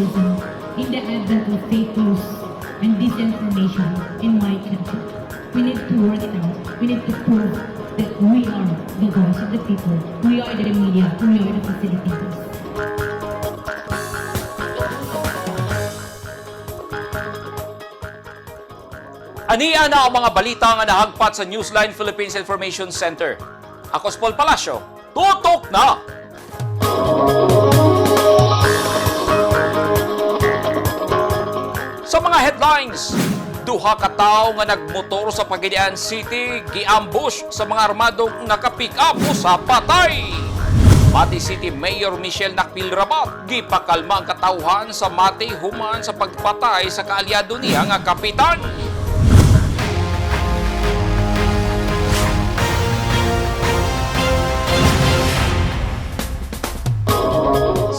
journalism in the advent of fake news and disinformation in my country. We need to work it out. We need to prove that we are the voice of the people. We are the media. We are the facilitators. Ania na ang mga balita nga nahagpat sa Newsline Philippines Information Center. Ako si Paul Palacio. Tutok na! Sa mga headlines, duha ka tawo nga nagmotor sa Pagadian City giambush sa mga armadong naka-pick up usa patay. Mati City Mayor Michelle Nakpil Rabat gipakalma ang katawhan sa Mati human sa pagpatay sa kaalyado niya nga kapitan.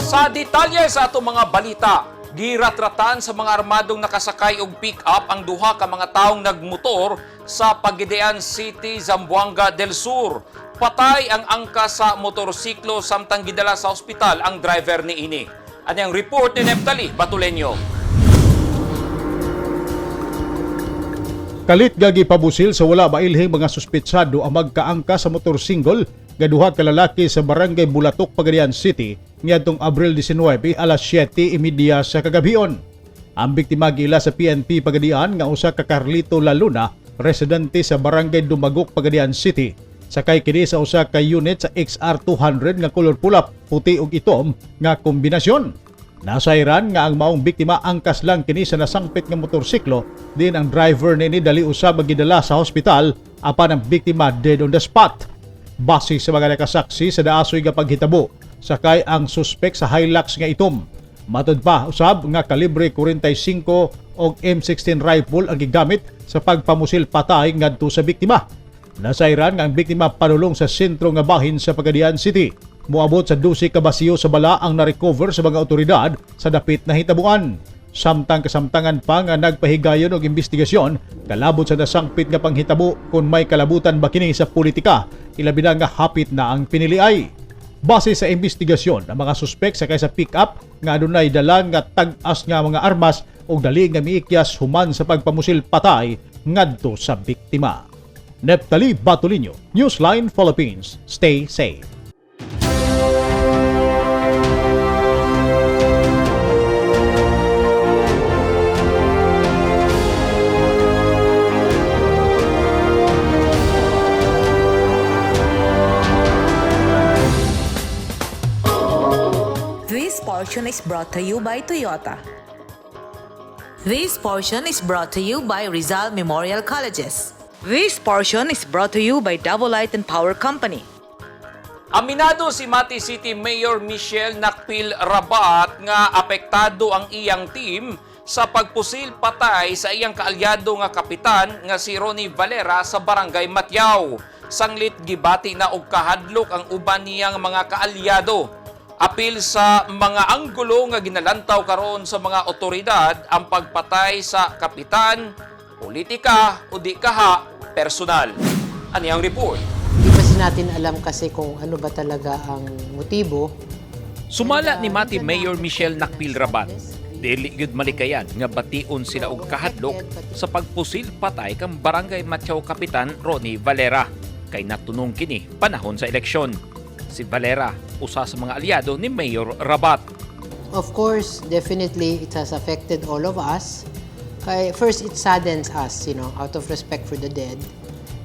Sa detalye sa atong mga balita, giratratan sa mga armadong nakasakay og pick-up ang duha ka mga taong nagmotor sa Pagadian City, Zamboanga del Sur. Patay ang angka sa motorsiklo samtang gidala sa ospital ang driver niini. Anyang report ni Neptali Batulenyo. Kalit gagi pabusil sa wala mailhing mga suspetsado ang magkaangka sa motor single nga duha ka lalaki sa barangay Bulatok, Pagadian City niadtong Abril 19 alas 7:30 sa kagabhion. Ang biktima giila sa PNP Pagadian nga usa ka Carlito Laluna, residente sa barangay Dumagok, Pagadian City. Sakay kini sa usa ka unit sa XR200 nga kolor pula, puti ug itom nga kombinasyon. Nasayran nga ang maong biktima angkas lang kini sa nasangpit nga motorsiklo din ang driver nini dali usab ang gidala sa hospital apan ang biktima dead on the spot. Base sa mga nakasaksi sa daasoy nga paghitabo, sakay ang suspek sa Hilux nga itom. Matod pa usab nga kalibre 45 og M16 rifle ang gigamit sa pagpamusil patay ngadto sa biktima. Nasayran nga ang biktima padulong sa sentro nga bahin sa Pagadian City. Moabot sa 12 ka basiyo sa bala ang na-recover sa mga otoridad sa dapit na hitabuan. Samtang kasamtangan pa nga nagpahigayon og investigasyon kalabot sa nasangpit nga panghitabo kung may kalabutan ba kini sa politika, ilabi na nga hapit na ang piniliay. Base sa investigasyon, ang mga suspek sakay sa pick-up nga adunay dala nga tag-as nga mga armas ug dali nga miikyas human sa pagpamusil patay ngadto sa biktima. Neptali Batulinyo, Newsline Philippines. Stay safe. This portion is brought to you by Toyota. This portion is brought to you by Rizal Memorial Colleges. This portion is brought to you by Davao Light and Power Company. Aminado si Mati City Mayor Michelle Nakpil Rabat nga apektado ang iyang team sa pagpusil patay sa iyang kaalyado nga kapitan nga si Ronnie Valera sa barangay Matiaw. Sanglit gibati na og kahadlok ang uban niyang mga kaalyado. Apil sa mga anggulo nga ginalantaw karon sa mga otoridad ang pagpatay sa kapitan, politika o di kaha personal. Ani ang report? Hindi pa natin alam kasi kung ano ba talaga ang motibo. Sumala ni Mati Mayor Michelle Nakpil Rabat. Dili gyud malikayan nga bation sila og kahadlok sa pagpusil patay kang Barangay Matiaw Kapitan Ronnie Valera kay natunong kini panahon sa eleksyon. Si Valera usa sa mga aliado ni Mayor Rabat. Of course, definitely it has affected all of us. Kaya first, it saddens us, out of respect for the dead.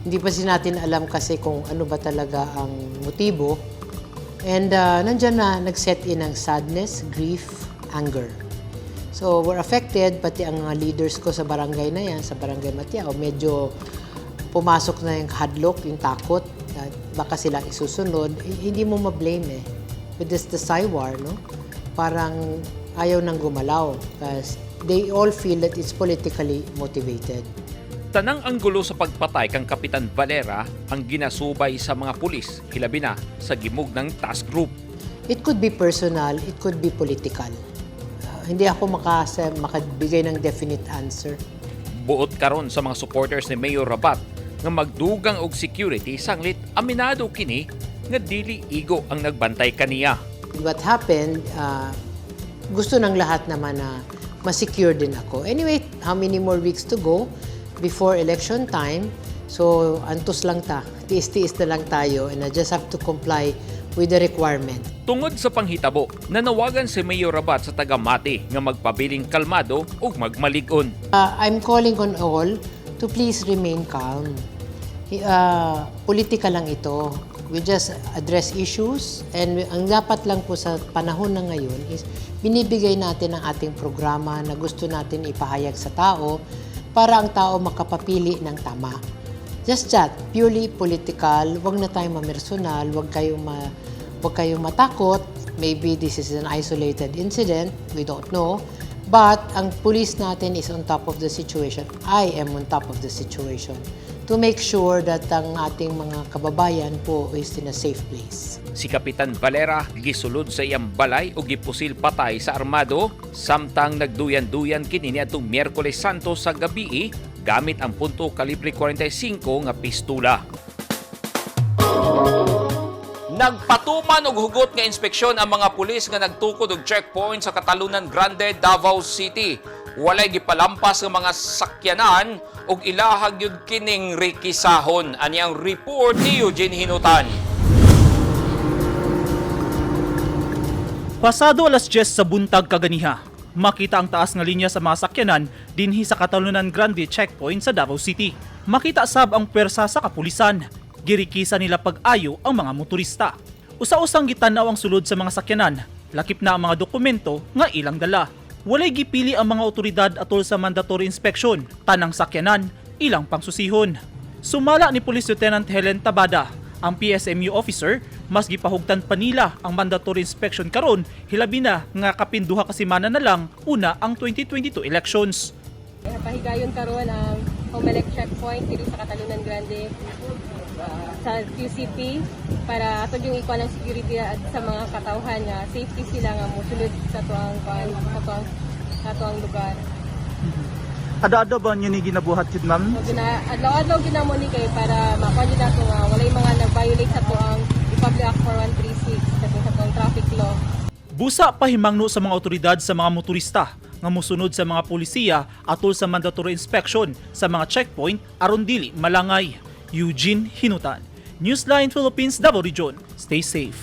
Hindi pa natin alam kasi kung ano ba talaga ang motibo. And nandyan na nag-set in ang sadness, grief, anger. So we're affected, pati ang mga leaders ko sa barangay na yan, sa barangay Matiao, medyo pumasok na yung hadlok, yung takot, na baka sila isusunod. Eh, hindi mo ma-blame eh. With this the psywar, no? Parang ayaw nang gumalaw because they all feel that it's politically motivated. Tanang anggulo sa pagpatay kang Kapitan Valera ang ginasubay sa mga pulis, hilabi na sa gimug ng task group. It could be personal, it could be political. Hindi ako makabigay ng definite answer. Buot karon sa mga supporters ni Mayor Rabat nga magdugang og security sanglit aminado kini nga dili igo ang nagbantay kaniya. What happened, Gusto ng lahat naman na ma-secure din ako. Anyway, how many more weeks to go before election time? So, antos lang ta. Tiis-tiis na lang tayo and I just have to comply with the requirement. Tungod sa panghitabo, nanawagan si Mayor Rabat sa taga-Mati nga magpabiling kalmado ug magmalig-on. I'm calling on all to please remain calm. Politika lang ito. We just address issues and ang dapat lang po sa panahon na ngayon is binibigay natin ang ating programa na gusto natin ipahayag sa tao para ang tao makapapili ng tama. Just that, purely political, wag na tayong mamersonal, wag kayong matakot. Maybe this is an isolated incident, we don't know. But ang police natin is on top of the situation. I am on top of the situation to make sure that ang ating mga kababayan po is in a safe place. Si Kapitan Valera gisulod sa iyang balay ug gipusil patay sa armado samtang nagduyan-duyan kini niadtong Miyerkules Santo sa gabii gamit ang punto kalibre 45 nga pistula. Nagpatuman og hugot nga inspeksyon ang mga pulis nga nagtukod og checkpoint sa Catalunan Grande, Davao City. Walay gipalampas nga mga sakyanan ug ilahag yun kining rikisahon. Ani ang report ni Eugene Hinutan. Pasado alas 10 sa buntag kaganiha, makita ang taas nga linya sa mga sakyanan dinhi sa Catalunan Grande checkpoint sa Davao City. Makita sab ang pwersa sa kapulisan. Girikisa nila pag-ayo ang mga motorista. Usa-usang gitanaw ang sulod sa mga sakyanan, lakip na ang mga dokumento nga ilang dala. Walay gipili ang mga otoridad atol sa mandatory inspection, tanang sakyanan, ilang pangsusihon. Sumala ni Police Lieutenant Helen Tabada, ang PSMU officer, mas gipahugtan pa nila ang mandatory inspection karon hilabi na nga kapin 2 ka semana na lang una ang 2022 elections. Pahigayon karon ang Comelec checkpoint diri sa Catalunan Grande sa QCP para ato yung ikuan ang security at sa mga katawhan nga safety sila nga mosulod sa tuang kuan sa tuang lugar. Ada-ada ba niyo ni ginabuhat yun, ma'am? So gina adlaw-adlaw ginamo ni kay para makuan jud nato nga walay mga nag-violate sa tuang Republic Act 4136 sa tuang traffic law. Busa pahimangno sa mga otoridad sa mga motorista nga mosunod sa mga pulisiya atol sa mandatory inspection sa mga checkpoint aron dili malangay. Eugene Hinutan, Newsline Philippines, Davao Region. Stay safe.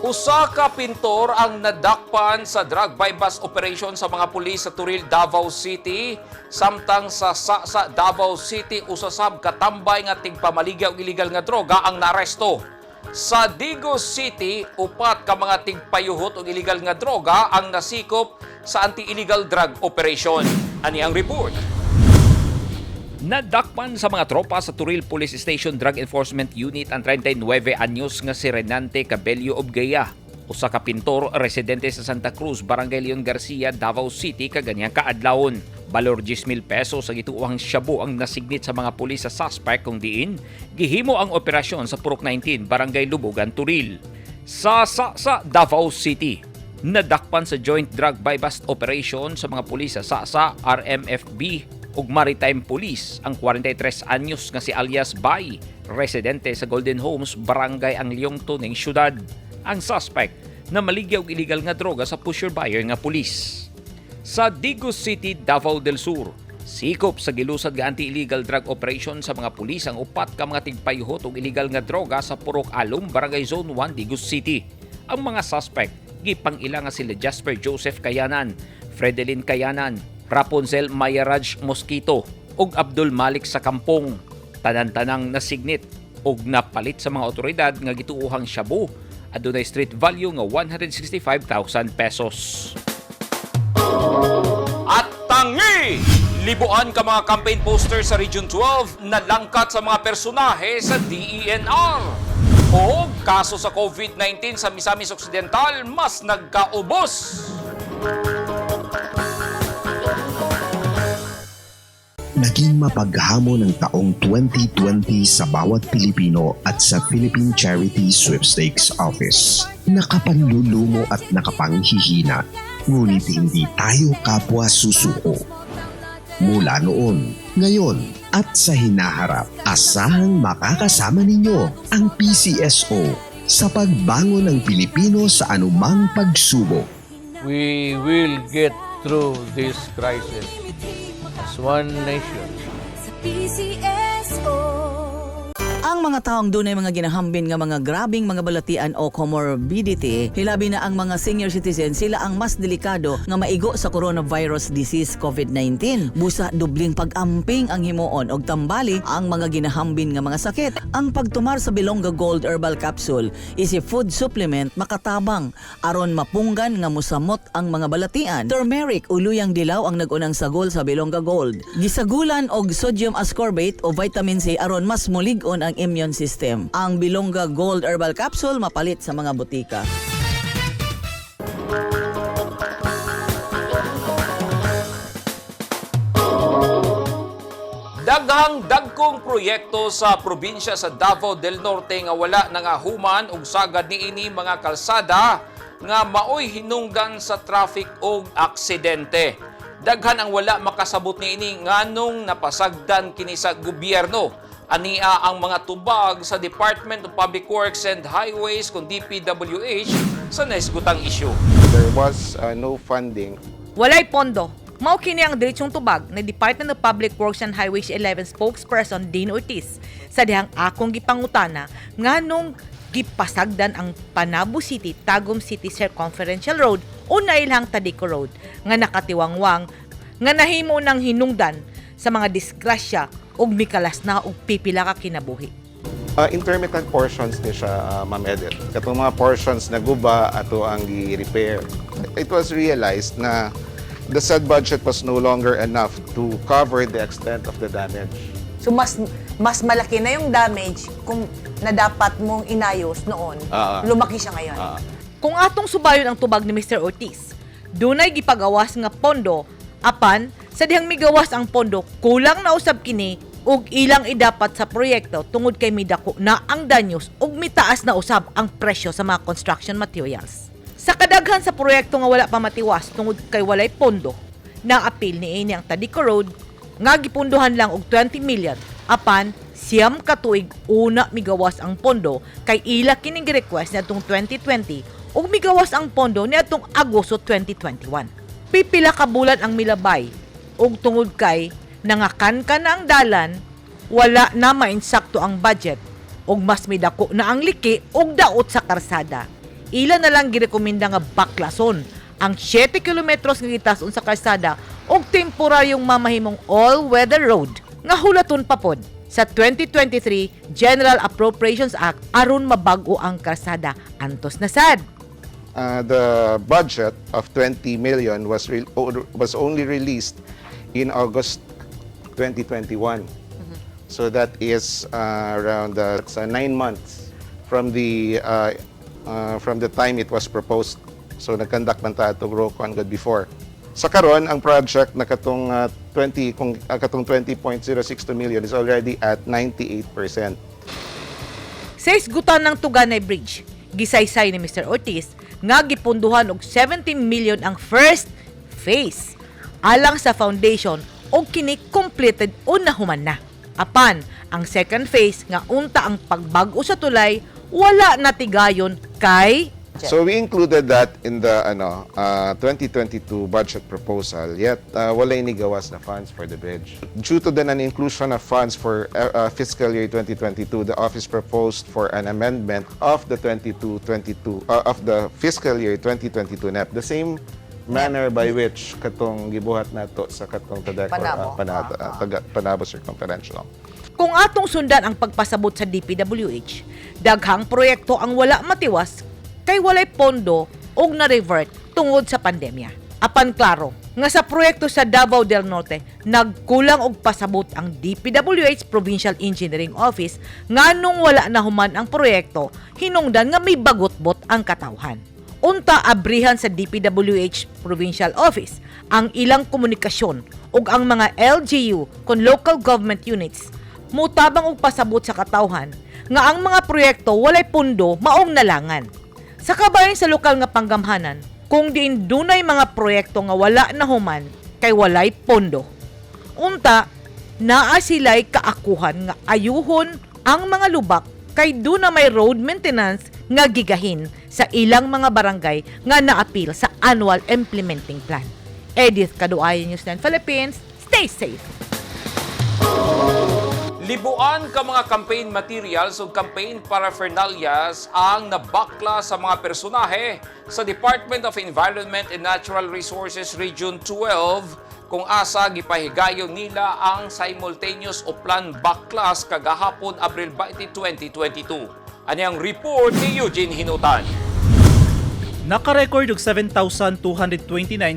Usa ka pintor ang nadakpan sa drug buy-bust operation sa mga pulis sa Turil, Davao City. Samtang sa Sasa, Davao City, usasab katambay nga tigpamaligya og illegal nga droga ang naaresto. Sa Digos City, upat ka mga tigpayuhot og illegal nga droga ang nasikop sa anti-illegal drug operation. Ani ang report. Nadakpan sa mga tropa sa Turil Police Station Drug Enforcement Unit ang 39 anyos nga si Renante Cabello Obgaya, usa ka pintor residente sa Santa Cruz, Barangay Leon Garcia, Davao City kaganyang kaadlawon. Balor 10,000 pesos sa gituohang shabu ang nasignit sa mga pulis sa suspect kung diin gihimo ang operasyon sa Purok 19, Barangay Lubugan, Turil. Sa Davao City, nadakpan sa joint drug buy-bust operation sa mga pulis sa SASA, RMFB ug Maritime Police ang 43 anyos nga si alias Bay, residente sa Golden Homes, Barangay Ang Leong Tuning, Syudad. Ang suspect na maligya og illegal nga droga sa pusher buyer nga pulis. Sa Digos City, Davao del Sur, sikop sa gilusad nga anti-illegal drug operation sa mga pulis ang upat ka mga tigpayuhot og illegal nga droga sa Purok Alum, Barangay Zone 1, Digos City. Ang mga suspect gipang-ila nga sila Jasper Joseph Kayanan, Fredelin Kayanan, Rapunzel Mayaraj Mosquito ug Abdul Malik sa Kampong. Tanan-tanang nasignit og napalit sa mga otoridad nga gituohang shabu, adunay street value nga 165,000 pesos. At tangi! Libuan ka mga campaign poster sa Region 12 na langkat sa mga personahe sa DENR. O kaso sa COVID-19 sa Misamis Occidental mas nagkaubos. Naging mapaghamon ang taong 2020 sa bawat Pilipino at sa Philippine Charity Sweepstakes Office. Nakapanlulumo at nakapanghihina, ngunit hindi tayo kapwa susuko. Mula noon, ngayon at sa hinaharap, asahang makakasama ninyo ang PCSO sa pagbangon ng Pilipino sa anumang pagsubok. We will get through this crisis as one nation. Sa PCSO. Ang mga taong dunay mga ginahambin nga mga grabing mga balatian o comorbidity, hilabi na ang mga senior citizen, sila ang mas delikado nga maigo sa coronavirus disease COVID-19. Busa dubling pag-amping ang himuon og tambali ang mga ginahambin nga mga sakit. Ang pagtumar sa Bilongga Gold Herbal Capsule is a food supplement makatabang aron mapunggan nga musamot ang mga balatian. Turmeric o luyang dilaw ang nag-unang sagol sa Bilongga Gold. Gisagulan og sodium ascorbate o vitamin C aron mas mulig-on ang immune system. Ang Bilongga Gold Herbal Capsule mapalit sa mga butika. Daghang dagkong proyekto sa probinsya sa Davao del Norte nga wala nangahuman og sagad niini mga kalsada nga maoy hinungdan sa traffic og aksidente. Daghan ang wala makasabot niini nganong napasagdan kini sa gobyerno. Ania ang mga tubag sa Department of Public Works and Highways kung DPWH sa naisgutang isyu. There was no funding. Walay pondo. Mao kini ang diretsong tubag ni Department of Public Works and Highways 11 spokesperson Dean Ortiz sa dihang akong gipangutana nganong gipasagdan ang Panabo City, Tagum City Circumferential Road o nailhang Tadeco Road nga nakatiwangwang nga nahimo ng hinungdan sa mga disgrasya ug mikalas na og pipila ka kinabuhi. Intermittent portions ni siya, Ma'am Edith. Katong mga portions na guba, ato ang gi-repair. It was realized na the said budget was no longer enough to cover the extent of the damage. So mas mas malaki na yung damage kung na dapat mong inayos noon. Lumaki siya ngayon. Kung atong subayon ang tubag ni Mr. Ortiz, dunay gipagawas nga pondo apan sa dihang migawas ang pondo, kulang na usab kini ug ilang idapat sa proyekto tungod kay midako na ang danyos ug mitaas na usab ang presyo sa mga construction materials. Sa kadaghan sa proyekto nga wala pa matiwas tungod kay walay pondo, naapil niini ang Tadeco Road nga gipunduhan lang og 20 million apan 9 ka tuig una migawas ang pondo kay ila kining request niadtong 2020 ug migawas ang pondo niadtong Agosto 2021. Pipila ka bulan ang milabay ug tungod kay nangakan ka na ang dalan, wala na mainsakto ang budget ug mas midako na ang liki ug daot sa karsada. Ila na lang girekomenda nga baklason ang 7 kilometros nga gitason sa karsada ug temporaryong mamahimong all-weather road nga hulaton pa pod sa 2023 General Appropriations Act aron mabag-o ang karsada. Antos na sad. The budget of 20 million was only released in August 2021. So that is around 9 months from the time it was proposed. So nag-conduct man ta atong Rocon good before. Sa karon ang project na katong 20 kung katong 20.062 million is already at 98%. Sa isgutan ng Tuganay Bridge, gisaysay ni Mr. Ortiz nga gipunduhan og 70 million ang first phase alang sa foundation og kini completed o nahuman na. Apan, ang second phase nga unta ang pagbag-o sa tulay wala na tigayon kay So we included that in the ano 2022 budget proposal, yet walay nigawas na funds for the bridge. Due to the non-inclusion of funds for fiscal year 2022, the office proposed for an amendment of the 22-22 of the fiscal year 2022 NEP. The same manner by which katong gibuhat nato sa katong Tadeco, Panabo. Panabo Circumferential. Kung atong sundan ang pagpasabot sa DPWH, daghang proyekto ang wala matiwas kay walay pondo ug na-revert tungod sa pandemya. Apan klaro nga sa proyekto sa Davao del Norte, nagkulang og pasabot ang DPWH Provincial Engineering Office nganong wala na human ang proyekto, hinungdan nga may bagotbot ang katawhan. Unta abrihan sa DPWH Provincial Office ang ilang komunikasyon ug ang mga LGU kon local government units mutabang og pasabot sa katawhan nga ang mga proyekto walay pundo maong nalangan. Sa kabahin sa lokal nga panggamhanan, kung diin dunay mga proyekto nga wala na human kay walay pondo. Unta, naa sila'y kaakuhan nga ayuhon ang mga lubak kay duna may road maintenance nga gigahin sa ilang mga barangay nga naapil sa annual implementing plan. Edith Kaduay, News 9 Philippines, stay safe. Libuan ka mga campaign materials ug campaign paraphernalias ang nabakla sa mga personahe sa Department of Environment and Natural Resources Region 12 kung asa gipahigayon nila ang simultaneous Oplan Baklas kagahapon Abril 20, 2022. Ani ang report ni Eugene Hinutan. Naka-record og 7,229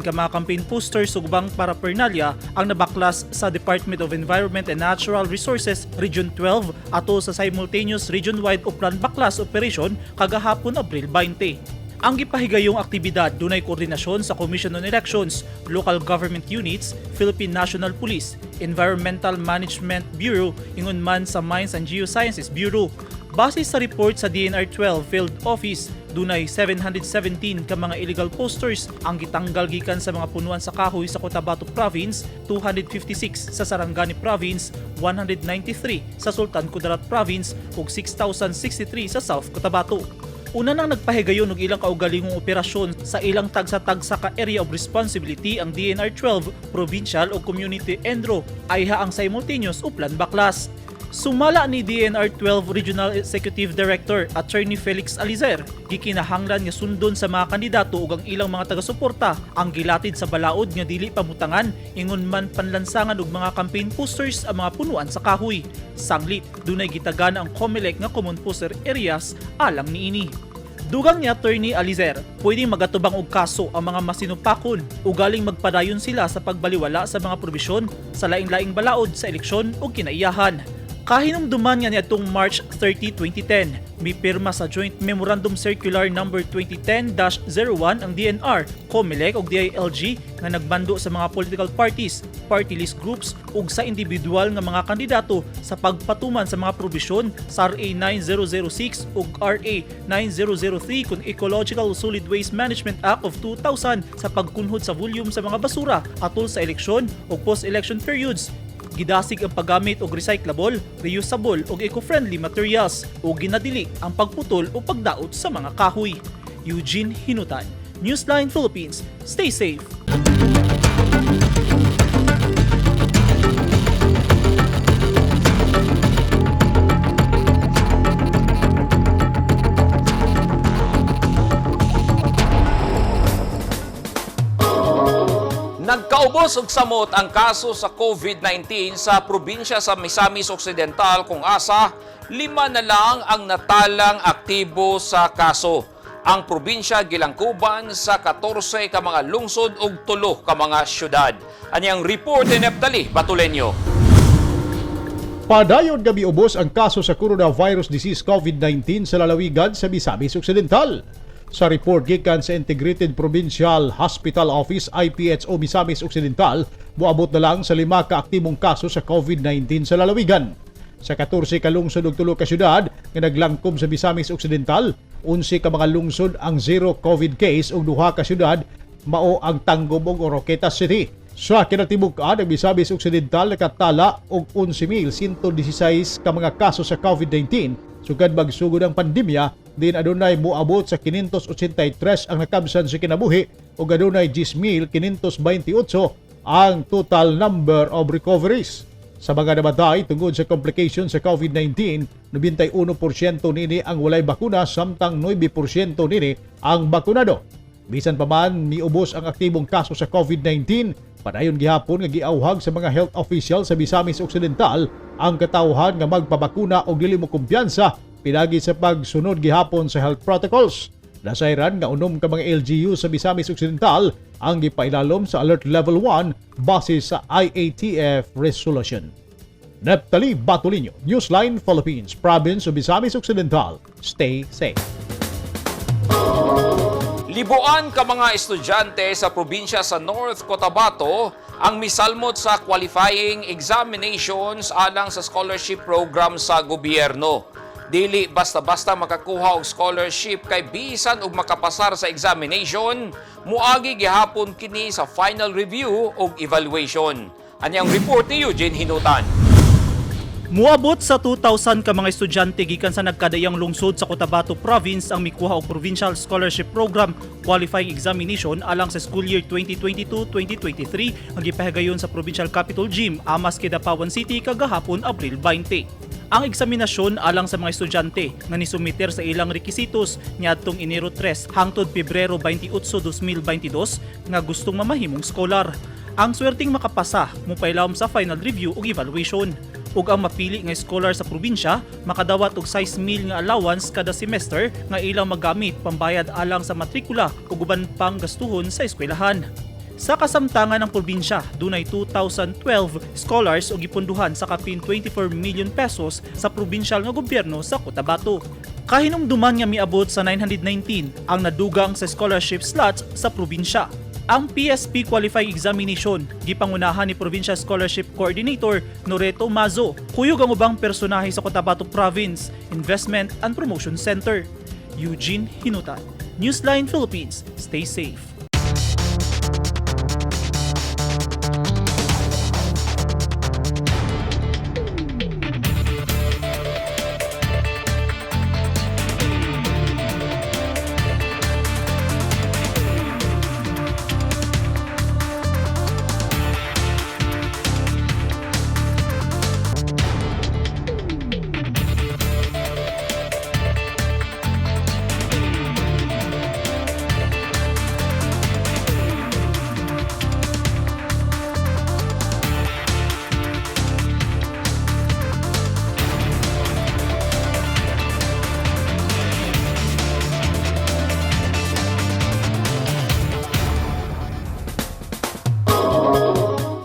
ka mga campaign posters ug ubang paraphernalia ang nabaklas sa Department of Environment and Natural Resources Region 12 ato sa simultaneous region-wide Oplan Baklas operation kagahapon Abril 20. Ang gipahigayong aktibidad dunay koordinasyon sa Commission on Elections, local government units, Philippine National Police, Environmental Management Bureau, ingon man sa Mines and Geosciences Bureau. Base sa report sa DENR 12 Field Office, dunay 717 ka mga illegal posters ang gitanggal gikan sa mga punuan sa kahoy sa Cotabato Province, 256 sa Sarangani Province, 193 sa Sultan Kudarat Province ug 6,063 sa South Cotabato. Una nang nagpahigayon og ilang kaugalingong operasyon sa ilang tagsa-tagsa ka area of responsibility ang DENR 12 Provincial o Community Endro ayha ang simultaneous Oplan Baklas. Sumala ni DENR 12 Regional Executive Director Attorney Felix Alizer, gikinahanglan nga sundon sa mga kandidato ug ang ilang mga taga-suporta ang gilatid sa balaod nga dili pamutangan ingon man panlansangan og mga campaign posters ang mga punuan sa kahoy. Sanglit, dunay gitagan ang COMELEC nga common poster areas alang niini. Dugang ni Attorney Alizer, pwedeng magatubang og kaso ang mga masinupakon o galing magpadayon sila sa pagbaliwala sa mga probisyon sa laing-laing balaod sa eleksyon o kinaiyahan. Kahinumduman nga niadtong March 30, 2010, mipirma sa Joint Memorandum Circular Number 2010-01 ang DENR, COMELEC ug DILG nga nagmando sa mga political parties, party list groups ug sa individual nga mga kandidato sa pagpatuman sa mga probisyon sa RA 9006 ug RA 9003 kon Ecological Solid Waste Management Act of 2000 sa pagkunhod sa volume sa mga basura atol sa eleksyon ug post-election periods. Gidasig ang paggamit og recyclable, reusable ug eco-friendly materials ug ginadili ang pagputol o pagdaot sa mga kahoy. Eugene Hinutan, Newsline Philippines. Stay safe. Nagkaubos og samot ang kaso sa COVID-19 sa probinsya sa Misamis Occidental kung asa 5 na lang ang natalang aktibo sa kaso. Ang probinsya gilangkuban sa 14 ka mga lungsod ug 3 ka mga syudad. Ani ang report ni Neptali Batulenyo. Padayon gabi ubos ang kaso sa coronavirus disease COVID-19 sa lalawigan sa Misamis Occidental. Sa report gikan sa Integrated Provincial Hospital Office IPHO Misamis Occidental, moabot na lang sa 5 ka aktibong kaso sa COVID-19 sa lalawigan. Sa 14 ka lungsod ug 3 ka syudad nga naglangkob sa Misamis Occidental, 11 ka mga lungsod ang zero COVID case ug 2 ka syudad mao ang Tangub ug Oroquieta City. Sa kinatibuk-an, ang Misamis Occidental nakatala og 11,116 ka mga kaso sa COVID-19 sugad magsugod ang pandemya din adunay moabot sa 583 ang nakabsan sa kinabuhi ug adunay 10,528 ang total number of recoveries. Sa mga namatay tungod sa complications sa COVID-19, 91% nini ang walay bakuna samtang 9% nini ang bakunado. Bisan pa man miubos ang aktibong kaso sa COVID-19, padayon gihapon nga giawhag sa mga health official sa Misamis Occidental ang katawhan nga magpabakuna og dili mo kumpiyansa pinagi sa pagsunod gihapon sa health protocols. Nasayran nga 6 ka mga LGU sa Misamis Occidental ang gipailalom sa Alert Level 1 base sa IATF resolution. Neptali Batulinho, Newsline Philippines, Province of Misamis Occidental. Stay safe. Libuan ka mga estudyante sa probinsya sa North Cotabato ang misalmot sa qualifying examinations alang sa scholarship program sa gobyerno. Dili basta-basta makakuha og scholarship kay bisan og makapasar sa examination, muagi gihapon kini sa final review ug evaluation. Anyang report ni Eugene Hinutan. Muabot sa 2,000 ka mga estudyante gikan sa nagkadaiyang lungsod sa Cotabato Province ang mikuha og Provincial Scholarship Program Qualifying Examination alang sa school year 2022-2023 ang gipahigayon sa Provincial Capitol Gym, Amas, Kidapawan City kagahapon, Abril 20. Ang eksaminasyon alang sa mga estudyante nga nisumiter sa ilang rekisitos niadtong Enero 3 hangtod Pebrero 28, 2022 nga gustong mamahimong scholar. Ang swerteng makapasa mopailawom sa final review ug evaluation, ug ang mapili nga scholar sa probinsya makadawat og 6 mil nga allowance kada semester nga ilang magamit pambayad alang sa matrikula ug uban pang gastuhon sa eskwelahan. Sa kasamtangan ng probinsya, dunay 2,012 scholars ug gipondohan sa kapin 24 million pesos sa provincial nga gobyerno sa Cotabato. Kahinumduman nga miabot sa 919 ang nadugang sa scholarship slots sa probinsya. Ang PSP Qualifying Examination gipangunahan ni Provincial Scholarship Coordinator Noreto Mazo, kuyog ang ubang personahe sa Cotabato Province Investment and Promotion Center. Eugene Hinutan, Newsline Philippines. Stay safe.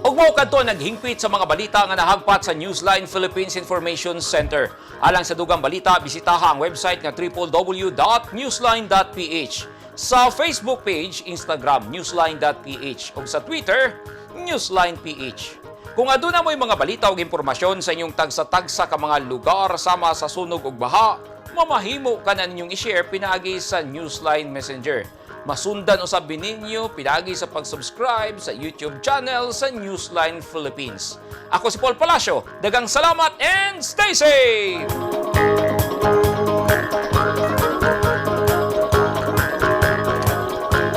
Ug mao kadto naghingpit sa mga balita nga nahagpat sa Newsline Philippines Information Center. Alang sa dugang balita, bisitaha ang website nga www.newsline.ph. Sa Facebook page, Instagram, newsline.ph ug sa Twitter, newsline.ph. Kung aduna mo'y mga balita ug impormasyon sa inyong tagsa-tagsa ka mga lugar sama sa sunog ug baha, mamahimo ka na ninyong i-share pinaagi sa Newsline Messenger. Masundan usab ninyo pinaagi sa pag-subscribe sa YouTube channel sa Newsline Philippines. Ako si Paul Palacio. Daghang salamat and stay safe!